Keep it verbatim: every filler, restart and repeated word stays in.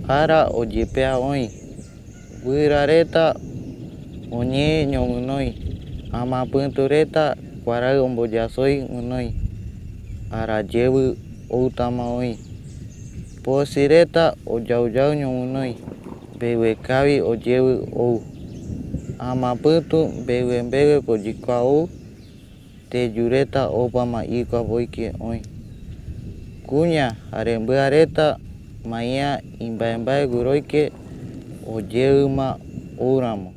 ara oyepea oï. Guira reta oñee ñoguinoi, amapïtü reta kuarai omboyasoi guinoi, ara yeuvi outama oï. Posi reta oyauyau ñoguinoi, mbegue kavi oyeuvi ou. Amapïtü mbegue mbeguepe oyekua ou, teyu reta opama ikuapoike oï. Kuña jare mbia reta maia imbaembae guiroike oyeuvima ou ramo.